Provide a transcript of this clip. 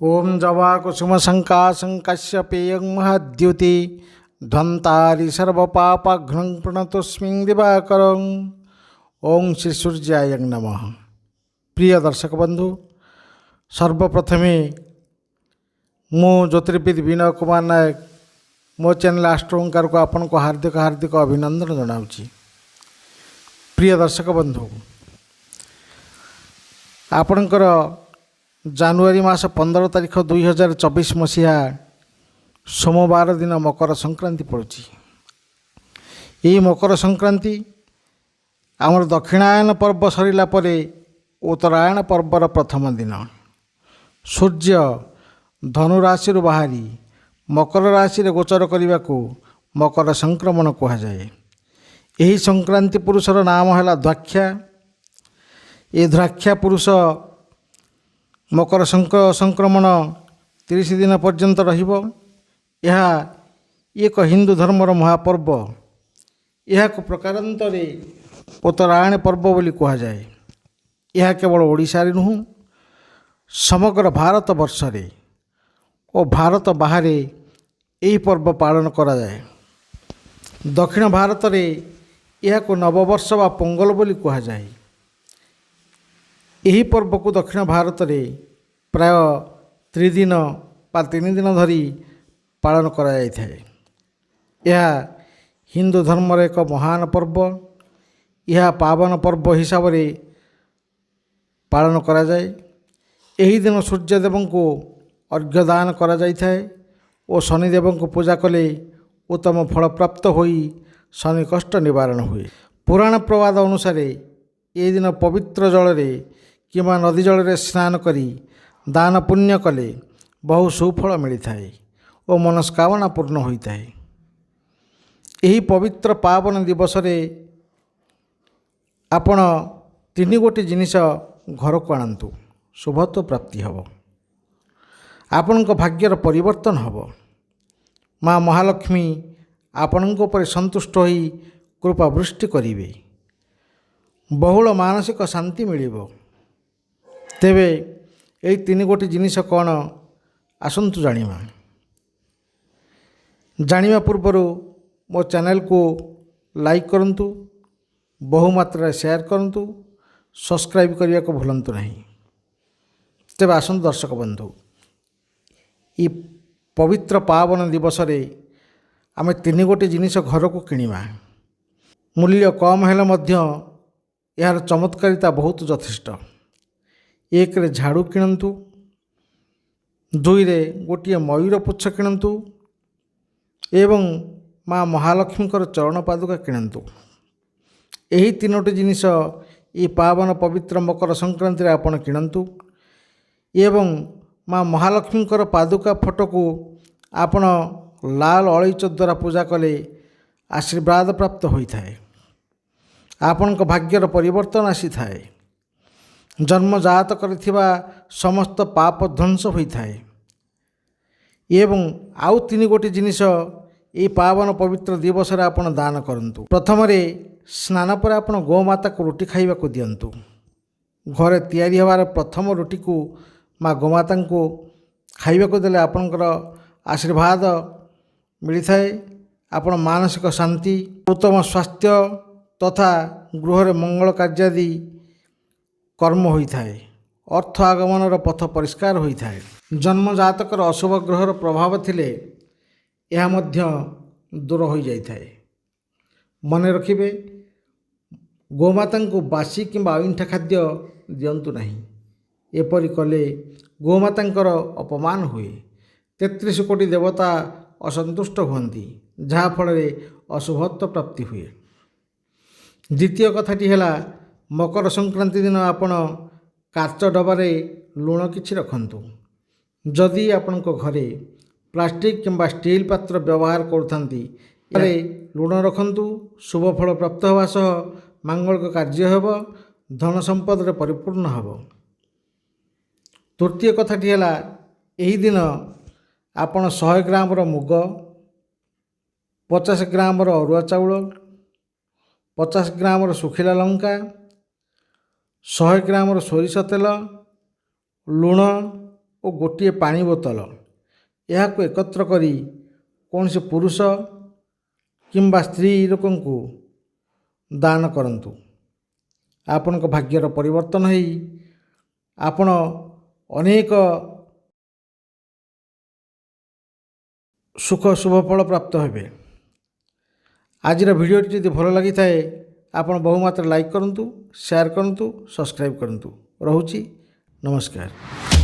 ଓಂ ଜବାକୁସୁମଶଙ୍କାଶଂ କାଶ୍ୟପେୟଂ ମହାଦ୍ୟୁତି ଧ୍ୱନ୍ତାରି ସର୍ବପାପାଘ୍ନଂ ପ୍ରଣତୋସ୍ମିଂ ଦିବାକରଂ। ଓಂ ଶ୍ରୀ ସୂର୍ଯ୍ୟାୟ ନମଃ। ପ୍ରିୟ ଦର୍ଶକ ବନ୍ଧୁ, ସର୍ବପ୍ରଥମେ ମୁଁ ଜ୍ୟୋତିର୍ବିଦ ବିନୟ କୁମାର ନାୟକ ମୋ ଚ୍ୟାନେଲ୍ ଆଷ୍ଟ୍ରୋଙ୍କାରକୁ ଆପଣଙ୍କୁ ହାର୍ଦ୍ଦିକ ହାର୍ଦ୍ଦିକ ଅଭିନନ୍ଦନ ଜଣାଉଛି। ପ୍ରିୟ ଦର୍ଶକ ବନ୍ଧୁ, ଆପଣଙ୍କର ଜାନୁଆରୀ ମାସ 15 ତାରିଖ 2024 ମସିହା ସୋମବାର ଦିନ ମକର ସଂକ୍ରାନ୍ତି ପଡ଼ୁଛି। ଏହି ମକର ସଂକ୍ରାନ୍ତି ଆମର ଦକ୍ଷିଣାୟନ ପର୍ବ ସରିଲା ପରେ ଉତ୍ତରାୟଣ ପର୍ବର ପ୍ରଥମ ଦିନ। ସୂର୍ଯ୍ୟ ଧନୁ ରାଶିରୁ ବାହାରି ମକର ରାଶିରେ ଗୋଚର କରିବାକୁ ମକର ସଂକ୍ରମଣ କୁହାଯାଏ। ଏହି ସଂକ୍ରାନ୍ତି ପୁରୁଷର ନାମ ହେଲା ଦ୍ୱାକ୍ଷା। ଏ ଦ୍ରାକ୍ଷା ପୁରୁଷ ମକର ସଂକ୍ରମଣ 30 ଦିନ ପର୍ଯ୍ୟନ୍ତ ରହିବ। ଏହା ଏକ ହିନ୍ଦୁ ଧର୍ମର ମହାପର୍ବ। ଏହାକୁ ପ୍ରକାରାନ୍ତରେ ଉତ୍ତରାୟଣ ପର୍ବ ବୋଲି କୁହାଯାଏ। ଏହା କେବଳ ଓଡ଼ିଶାରେ ନୁହେଁ, ସମଗ୍ର ଭାରତ ବର୍ଷରେ ଓ ଭାରତ ବାହାରେ ଏହି ପର୍ବ ପାଳନ କରାଯାଏ। ଦକ୍ଷିଣ ଭାରତରେ ଏହାକୁ ନବବର୍ଷ ବା ପୋଙ୍ଗଲ ବୋଲି କୁହାଯାଏ। ଏହି ପର୍ବକୁ ଦକ୍ଷିଣ ଭାରତରେ ପ୍ରାୟ ତ୍ରିଦିନ ବା 3 ଦିନ ଧରି ପାଳନ କରାଯାଇଥାଏ। ଏହା ହିନ୍ଦୁ ଧର୍ମର ଏକ ମହାନ ପର୍ବ। ଏହା ପାବନ ପର୍ବ ହିସାବରେ ପାଳନ କରାଯାଏ। ଏହି ଦିନ ସୂର୍ଯ୍ୟଦେବଙ୍କୁ ଅର୍ଘ୍ୟଦାନ କରାଯାଇଥାଏ ଓ ଶନିଦେବଙ୍କୁ ପୂଜା କଲେ ଉତ୍ତମ ଫଳପ୍ରାପ୍ତ ହୋଇ ଶନି କଷ୍ଟ ନିବାରଣ ହୁଏ। ପୁରାଣ ପ୍ରବାଦ ଅନୁସାରେ ଏହି ଦିନ ପବିତ୍ର ଜଳରେ କିମ୍ବା ନଦୀ ଜଳରେ ସ୍ନାନ କରି ଦାନ ପୁଣ୍ୟ କଲେ ବହୁ ସୁଫଳ ମିଳିଥାଏ ଓ ମନସ୍କାମନା ପୂର୍ଣ୍ଣ ହୋଇଥାଏ। ଏହି ପବିତ୍ର ପାବନ ଦିବସରେ ଆପଣ ତିନି ଗୋଟି ଜିନିଷ ଘରକୁ ଆଣନ୍ତୁ, ଶୁଭତ୍ୱ ପ୍ରାପ୍ତି ହେବ, ଆପଣଙ୍କ ଭାଗ୍ୟର ପରିବର୍ତ୍ତନ ହେବ, ମା ମହାଲକ୍ଷ୍ମୀ ଆପଣଙ୍କ ଉପରେ ସନ୍ତୁଷ୍ଟ ହୋଇ କୃପା ବୃଷ୍ଟି କରିବେ, ବହୁଳ ମାନସିକ ଶାନ୍ତି ମିଳିବ। ତେବେ ଏହି ତିନି ଗୋଟି ଜିନିଷ କ'ଣ, ଆସନ୍ତୁ ଜାଣିବା। ଜାଣିବା ପୂର୍ବରୁ ମୋ ଚ୍ୟାନେଲକୁ ଲାଇକ୍ କରନ୍ତୁ, ବହୁ ମାତ୍ରାରେ ସେୟାର କରନ୍ତୁ, ସବସ୍କ୍ରାଇବ୍ କରିବାକୁ ଭୁଲନ୍ତୁ ନାହିଁ। ତେବେ ଆସନ୍ତୁ ଦର୍ଶକ ବନ୍ଧୁ, ଏହି ପବିତ୍ର ପାବନ ଦିବସରେ ଆମେ ତିନି ଗୋଟି ଜିନିଷ ଘରକୁ କିଣିବା। ମୂଲ୍ୟ କମ୍ ହେଲେ ମଧ୍ୟ ଏହାର ଚମତ୍କାରିତା ବହୁତ ଯଥେଷ୍ଟ। ଏକରେ ଝାଡ଼ୁ କିଣନ୍ତୁ, ଦୁଇରେ ଗୋଟିଏ ମୟୂର ପୁଚ୍ଛ କିଣନ୍ତୁ ଏବଂ ମା ମହାଲକ୍ଷ୍ମୀଙ୍କର ଚରଣ ପାଦୁକା କିଣନ୍ତୁ। ଏହି ତିନୋଟି ଜିନିଷ ଏହି ପାବନ ପବିତ୍ର ମକର ସଂକ୍ରାନ୍ତିରେ ଆପଣ କିଣନ୍ତୁ ଏବଂ ମା ମହାଲକ୍ଷ୍ମୀଙ୍କର ପାଦୁକା ଫଟୋକୁ ଆପଣ ଲାଲ ଅଳେଇଚ ଦ୍ୱାରା ପୂଜା କଲେ ଆଶୀର୍ବାଦ ପ୍ରାପ୍ତ ହୋଇଥାଏ, ଆପଣଙ୍କ ଭାଗ୍ୟର ପରିବର୍ତ୍ତନ ଆସିଥାଏ, ଜନ୍ମଜାତ କରିଥିବା ସମସ୍ତ ପାପ ଧ୍ୱଂସ ହୋଇଥାଏ। ଏବଂ ଆଉ ତିନି ଗୋଟି ଜିନିଷ ଏହି ପାବନ ପବିତ୍ର ଦିବସରେ ଆପଣ ଦାନ କରନ୍ତୁ। ପ୍ରଥମରେ ସ୍ନାନ ପରେ ଆପଣ ଗୋମାତାକୁ ରୁଟି ଖାଇବାକୁ ଦିଅନ୍ତୁ। ଘରେ ତିଆରି ହେବାର ପ୍ରଥମ ରୁଟିକୁ ମା ଗୋମାତାଙ୍କୁ ଖାଇବାକୁ ଦେଲେ ଆପଣଙ୍କର ଆଶୀର୍ବାଦ ମିଳିଥାଏ। ଆପଣ ମାନସିକ ଶାନ୍ତି, ଉତ୍ତମ ସ୍ୱାସ୍ଥ୍ୟ ତଥା ଗୃହରେ ମଙ୍ଗଳ କାର୍ଯ୍ୟାଦି କର୍ମ ହୋଇଥାଏ। ଅର୍ଥ ଆଗମନର ପଥ ପରିଷ୍କାର ହୋଇଥାଏ। ଜନ୍ମଜାତକର ଅଶୁଭ ଗ୍ରହର ପ୍ରଭାବ ଥିଲେ ଏହା ମଧ୍ୟ ଦୂର ହୋଇଯାଇଥାଏ। ମନେ ରଖିବେ, ଗୋମାତାଙ୍କୁ ବାସି କିମ୍ବା ଅଇଁଠା ଖାଦ୍ୟ ଦିଅନ୍ତୁ ନାହିଁ। ଏପରି କଲେ ଗୋମାତାଙ୍କର ଅପମାନ ହୁଏ। 33 କୋଟି ଦେବତା ଅସନ୍ତୁଷ୍ଟ ହୁଅନ୍ତି, ଯାହାଫଳରେ ଅଶୁଭତ୍ୱ ପ୍ରାପ୍ତି ହୁଏ। ଦ୍ୱିତୀୟ କଥାଟି ହେଲା, ମକର ସଂକ୍ରାନ୍ତି ଦିନ ଆପଣ କାଚ ଡବାରେ ଲୁଣ କିଛି ରଖନ୍ତୁ। ଯଦି ଆପଣଙ୍କ ଘରେ ପ୍ଲାଷ୍ଟିକ୍ କିମ୍ବା ଷ୍ଟିଲ୍ ପାତ୍ର ବ୍ୟବହାର କରୁଥାନ୍ତି, ଏଥିରେ ଲୁଣ ରଖନ୍ତୁ। ଶୁଭ ଫଳ ପ୍ରାପ୍ତ ହେବା ସହ ମାଙ୍ଗଳିକ କାର୍ଯ୍ୟ ହେବ, ଧନ ସମ୍ପଦରେ ପରିପୂର୍ଣ୍ଣ ହେବ। ତୃତୀୟ କଥାଟି ହେଲା, ଏହି ଦିନ ଆପଣ 100 ଗ୍ରାମର ମୁଗ, 50 ଗ୍ରାମର ଅରୁଆ ଚାଉଳ, 50 ଗ୍ରାମର ଶୁଖିଲା ଲଙ୍କା, 100 ଗ୍ରାମର ସୋରିଷ ତେଲ, ଲୁଣ ଓ ଓ ଗୋଟିଏ ପାଣି ବୋତଲ, ଏହାକୁ ଏକତ୍ର କରି କୌଣସି ପୁରୁଷ କିମ୍ବା ସ୍ତ୍ରୀ ଲୋକଙ୍କୁ ଦାନ କରନ୍ତୁ। ଆପଣଙ୍କ ଭାଗ୍ୟର ପରିବର୍ତ୍ତନ ହେଇ ଆପଣ ଅନେକ ସୁଖ ଶୁଭ ଫଳ ପ୍ରାପ୍ତ ହେବେ। ଆଜିର ଭିଡ଼ିଓଟି ଯଦି ଭଲ ଲାଗିଥାଏ, ଆପଣ ବହୁମାତ୍ରାରେ ଲାଇକ୍ କରନ୍ତୁ, ସେୟାର କରନ୍ତୁ, ସବସ୍କ୍ରାଇବ୍ କରନ୍ତୁ। ରହୁଛି, ନମସ୍କାର।